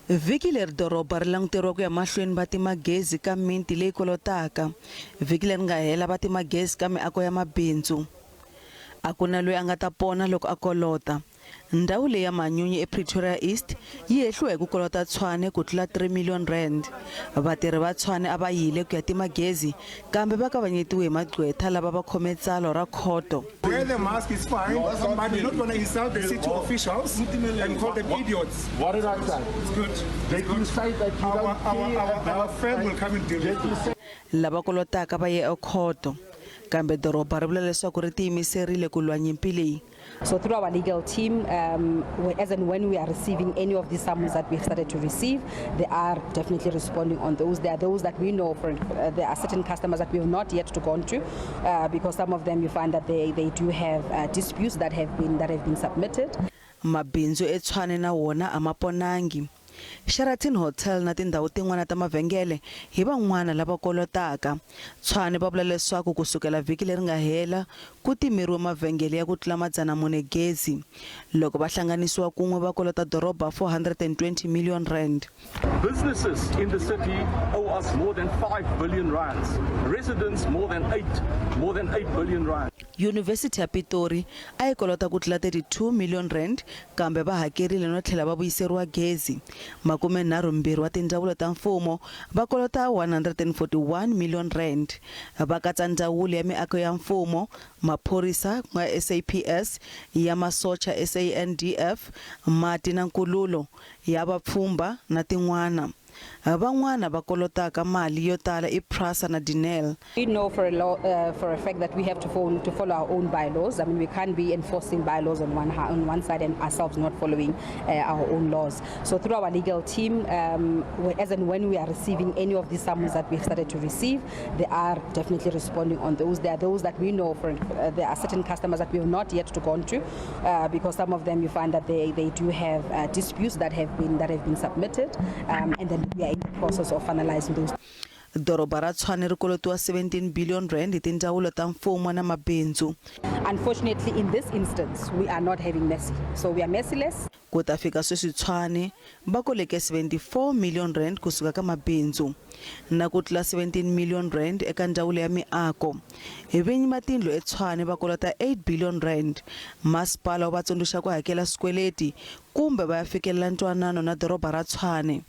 Vhiki leri doroba ri languteriwa ku ya mahlweni va tima gezi ka miti leyi kolotaka. Vhiki leri nga hela va tima gezi ka miako ya mabindzu. A ku na loyi a nga ta pona loko a kolota. Ndhawu leyi ya manyunyu ePretoria East yi hehliwa hi ku kolota Tshwane ku tlula R3 million. Vatirhi va Tshwane a va yile ku ya tima gezi kambe va kavanyetiwe hi magqwetha lava va khome tsalwa ra khoto. Wear the mask is fine, but you're not going to insult the city officials and call them idiots. What did I say? It's good. Did you say that you Our, don't our, care our, our about... firm will come and deal Did with you you. say Lava kolotaka va ye ekhoto, kambe doroba ri vula leswaku ri tiyimiserile ku lwa nyimpi leyi. So through our legal team, as and when we are receiving any of these summons that we've started to receive, they are definitely responding on those. There are those that we know, for there are certain customers that we have not yet to gone to, because some of them you find that they do have disputes that have been submitted. Mabindzu eTshwane na wona a ma ponangi. Sheraton Hotel na tindhawu tin'wana ta mavhengele hi van'wana lava kolotaka. Tshwane va vula leswaku ku sukela vhiki leri nga hela ku timeriwe mavhengele ya ku tlula 400 gezi. Loko va hlanganisiwa kun'we va kolota doroba R420 million. Businesses in the city owe us more than 5 billion rands. Residents more than 8 billion rands. Yunivhesiti ya Pitori a yi kolota ku tlula R32 million kambe va hakerile no tlhela va vuyiseriwa gezi. 32 wa tindzawulo ta mfumo va kolota R141 million. Va katsa ndzawulo ya miako ya mfumo, maphorisa ku nga SAPS, ya masocha SANDF, mati na nkululo, ya vapfhumba na tin'wana. Van'wana va kolotaka mali yo tala i Prasa na Denel. We know for a fact that we have to follow our own bylaws. I mean, we can't be enforcing bylaws on one side and ourselves not following our own laws. So through our legal team, as and when we are receiving any of these summons that we've started to receive, they are definitely responding on those. There are those that we know, for there are certain customers that we have not yet to gone to, because some of them you find that they do have disputes that have been submitted, and then we are in the process of finalizing those. Doroba ra Tshwane ri kolotiwa R17 billion hi tindzawulo ta mfumo na mabindzu. Unfortunately, in this instance, we are not having mercy. So we are merciless. Ku ta fika sweswi Tshwane va koleke R74 million kusuka ka mabindzu na ku tlula R17 million eka ndzawulo ya miako. Hi vinyi va tindlu eTshwane va kolota R8 billion. Masipala wu va tsundzuxa ku hakela swikweleti kumbe va ya fikelela ntwanano na doroba ra Tshwane.